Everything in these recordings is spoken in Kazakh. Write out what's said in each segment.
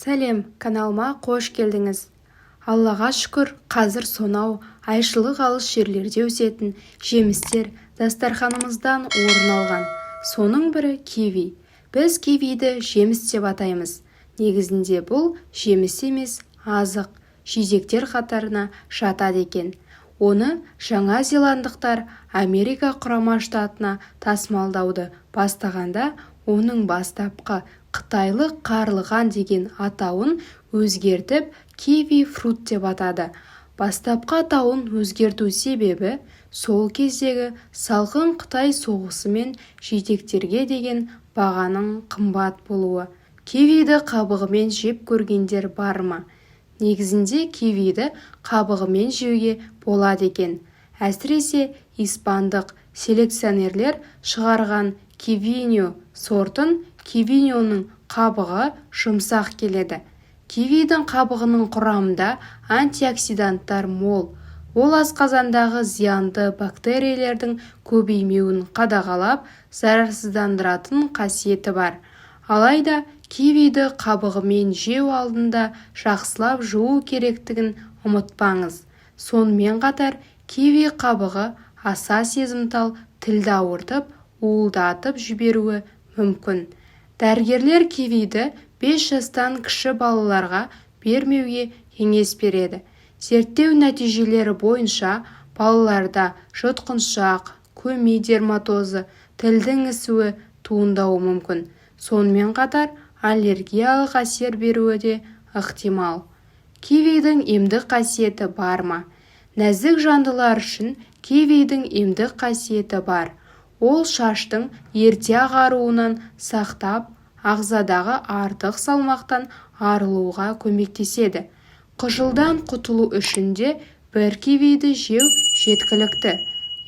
Сәлем, каналыма қош келдіңіз! Аллаға шүкір, қазір сонау айшылық алыс жерлерде өсетін жемістер дастарханымыздан орын алған. Соның бірі – киви. Біз кивиді жеміс деп атаймыз. Негізінде бұл жеміс емес, азық, жидектер қатарына жатады екен. Оны жаңа зеландықтар Америка Құрама Штатына тасымалдауды бастағанда, оның бастапқы «қытайлық қарлыған» деген атауын өзгертіп, киви фрут деп атады. Бастапқы атауын өзгерту себебі – сол кездегі салқын Қытай соғысы мен жидектерге деген бағаның қымбат болуы. Кивиді қабығымен жеп көргендер бар ма? Негізінде кивиді қабығымен жеуге болады екен. Әсіресе испандық селекционерлер шығарған Кивиньо сортын. Кивиньоның қабығы жұмсақ келеді. Кивидің қабығының құрамында антиоксиданттар мол. Ол асқазандағы зиянды бактериялардың көбеймеуін қадағалап, зарарсыздандыратын қасиеті бар. Алайда кивиді қабығымен жеу алдында жақсылап жуу керектігін ұмытпаңыз. Сонымен қатар киви қабығы аса сезімтал тілді ауыртып, уылдатып жіберуі мүмкін. Дәрігерлер кивиді 5 жастан кіші балаларға бермеуге кеңес береді. Зерттеу нәтижелері бойынша, балаларда жұтқыншақ, көмей дерматозы, тілдің ісуі туындауы мүмкін. Сонымен қатар аллергиялық әсер беруі де ықтимал. Кивидің емдік қасиеті бар ма? Нәзік жандылар үшін кивидің емдік қасиеті бар. Ол шаштың ерте ағаруынан сақтап, ағзадағы артық салмақтан арылуға көмектеседі. Қыжылдан құтылу үшін де бір кивиді жеу жеткілікті.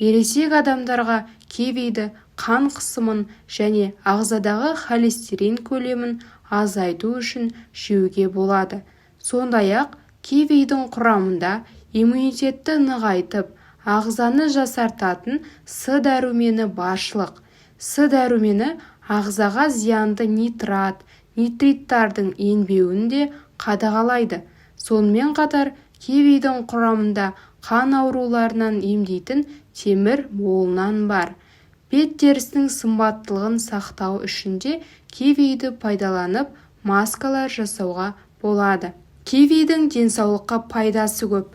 Ересек адамдарға кивиді қан қысымын және ағзадағы холестерин көлемін азайту үшін жеуге болады. Сондай-ақ кивидің құрамында иммунитетті нығайтып, ағзаны жасартатын С дәрумені баршылық. С дәрумені ағзаға зиянды нитрат, нитриттардың енбеуін де қадағалайды. Сонымен қатар кивидің құрамында қан ауруларынан емдейтін темір молынан бар. Бет терісінің сымбаттылығын сақтау үшін де кивиді пайдаланып, маскалар жасауға болады. Кивидің денсаулыққа пайдасы көп.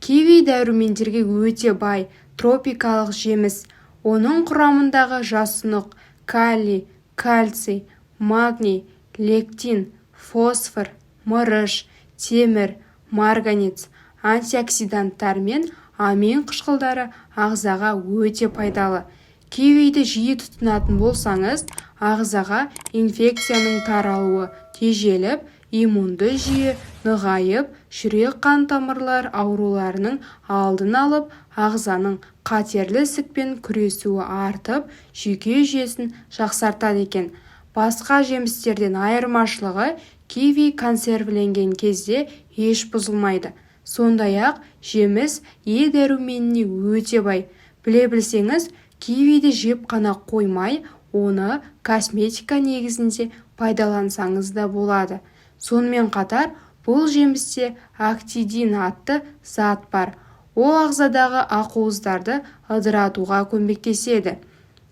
Киви – дәрумендерге өте бай тропикалық жеміс. Оның құрамындағы жасұнық, калий, кальций, магний, лектин, фосфор, мырыш, темір, марганец, антиоксиданттар мен амин қышқылдары ағзаға өте пайдалы. Кивиді жиі тұтынатын болсаңыз, ағзаға инфекцияның таралуы тежеліп, иммунды жүйе нығайып, жүрек-қан тамырлар ауруларының алдын алып, ағзаның қатерлі ісікпен күресуі артып, жүйке жүйесін жақсартады екен. Басқа жемістерден айырмашылығы – киви консервіленген кезде еш бұзылмайды. Сондай-ақ жеміс Е дәруменіне өте бай. Біле білсеңіз, кивиді жеп қана қоймай, оны косметика негізінде пайдалансаңыз да болады. Сонымен қатар бұл жемісте актинидин атты зат бар. Ол ағзадағы ақуыздарды ыдыратуға көмектеседі.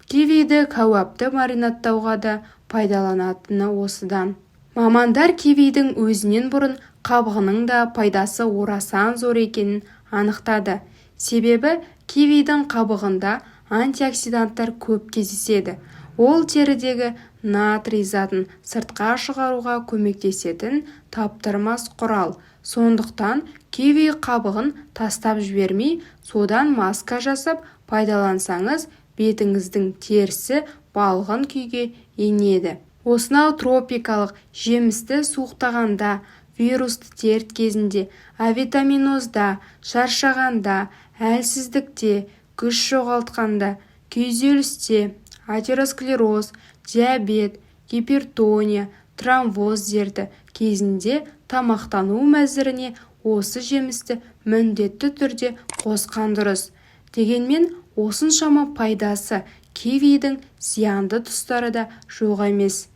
Кивиді кәуапты маринадтауға да пайдаланатыны осыдан. Мамандар кивидің өзінен бұрын қабығының да пайдасы орасан зор екенін анықтады. Себебі кивидің қабығында антиоксиданттар көп кездеседі. Ол терідегі натрий затын сыртқа шығаруға көмектесетін таптырмас құрал. Сондықтан киви қабығын тастап жібермей, содан маска жасап пайдалансаңыз, бетіңіздің терісі балғын күйге енеді. Осынау тропикалық жемісті суықтағанда, вирусты дерт кезінде, авитаминозда, шаршағанда, әлсіздікте, күш жоғалтқанда, күйзелісте, атеросклероз, диабет, гипертония, тромбоз дерті кезінде тамақтану мәзіріне осы жемісті міндетті түрде қосқан дұрыс. Дегенмен осыншама пайдасы кивидің зиянды тұстары да жоқ емес.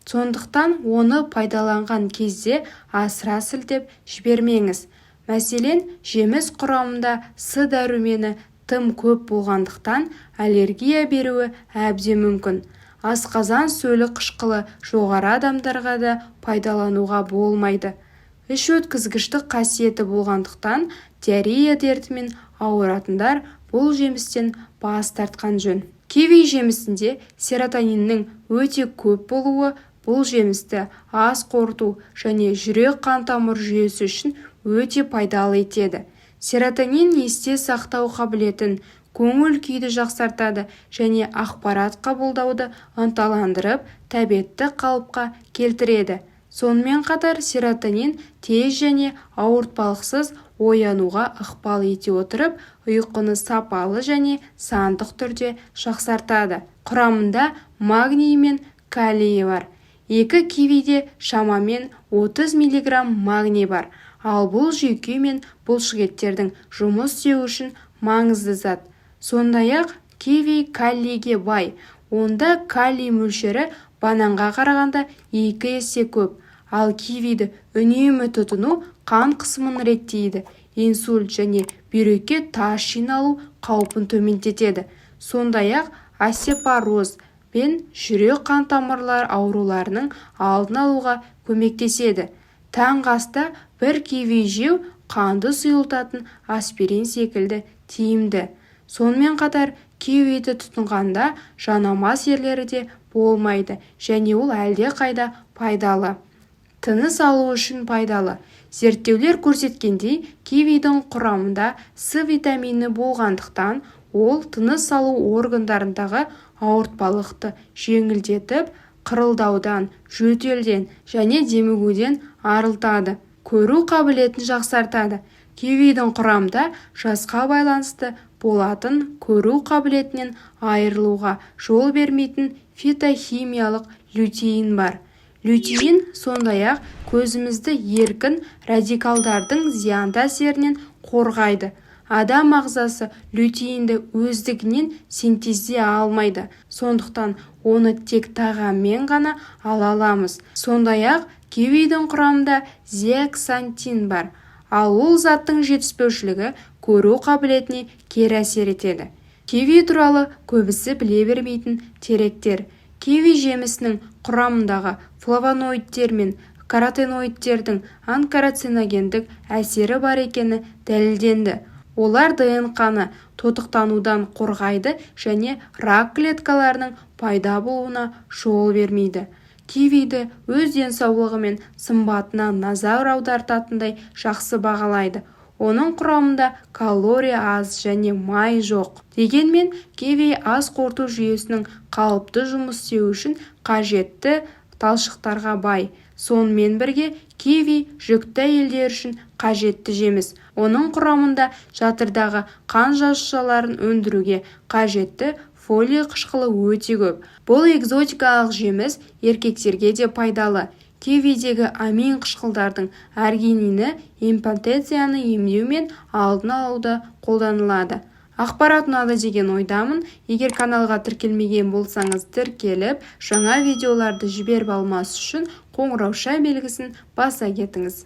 Сондықтан оны пайдаланған кезде асыра сілтеп жібермеңіз. Мәселен, жеміс құрамында С дәрумені тым көп болғандықтан аллергия беруі әбден мүмкін. Асқазан сөлі қышқылы жоғары адамдарға да пайдалануға болмайды. Іш өткізгіштік қасиеті болғандықтан диарея дертімен ауыратындар бұл жемістен бас тартқан жөн. Киви жемісінде серотониннің өте көп болуы бұл жемісті ас қорыту және жүрек-қан тамыр жүйесі үшін өте пайдалы етеді. Серотонин есте сақтау қабілетін, көңіл-күйді жақсартады және ақпарат қабылдауды ынталандырып, тәбетті қалыпқа келтіреді. Сонымен қатар серотонин тез және ауыртпалықсыз оянуға ықпал ете отырып, ұйқыны сапалы және сандық түрде жақсартады. Құрамында магний мен калийі бар. Екі кивиде шамамен 30 мг магний бар, ал бұл жүйке мен бұлшықеттердің жұмыс істеуі үшін маңызды зат. Сондай-ақ киви калийге бай, онда калий мөлшері бананға қарағанда 2 есе көп. Ал кивиді үнемі тұтыну қан қысымын реттейді, инсульт және бүйрекке тас жиналу қаупін төмендетеді. Сондай-ақ остеопороз пен жүрек-қан тамырлары ауруларының алдын алуға көмектеседі. Таңғы аста бір киви жеу қанды сұйылтатын аспирин секілді тиімді. Сонымен қатар кивиді тұтынғанда жанама әсерлері де болмайды және ол әлдеқайда пайдалы. Тыныс алу үшін пайдалы. Зерттеулер көрсеткендей, кивидің құрамында С витамині болғандықтан, ол тыныс алу органдарындағы ауыртпалықты жеңілдетіп, қырылдаудан, жөтелден және демігуден арылтады. Көру қабілетін жақсартады. Кивидің құрамында жасқа байланысты болатын көру қабілетінен айырылуға жол бермейтін фитохимиялық лютеин бар. Лютеин сондай-ақ көзімізді еркін радикалдардың зиянды әсерінен қорғайды. Адам ағзасы лютеинді өздігінен синтездей алмайды, сондықтан оны тек тағаммен ғана ала аламыз. Сондай-ақ кивидің құрамында зеаксантин бар, ал ол заттың жетіспеушілігі көру қабілетіне кері әсер етеді. Киви туралы көбісі біле бермейтін деректер. Киви жемісінің құрамындағы флавоноидтер мен каротиноидтердің антикарциногендік әсері бар екені дәлелденді. Олар ДНҚ-ны тотықтанудан қорғайды және рак клеткаларының пайда болуына жол бермейді. Кивиді өз денсаулығы мен сымбатына назар аудартатындай жақсы бағалайды. Оның құрамында калория аз және май жоқ. Дегенмен киви ас қорыту жүйесінің қалыпты жұмыс істеуі үшін қажетті талшықтарға бай. Сонымен бірге киви жүкті әйелдер үшін қажетті жеміс. Оның құрамында жатырдағы қан жасушаларын өндіруге қажетті фолий қышқылы өте көп. Бұл экзотикалық жеміс еркектерге де пайдалы. Кивидегі амин қышқылдардың аргинині импотенцияны емдеу мен алдын алуда қолданылады. Ақпарат ұнады деген ойдамын. Егер каналға тіркелмеген болсаңыз, тіркеліп, жаңа видеоларды жіберіп алмас үшін қоңырауша белгісін баса кетіңіз.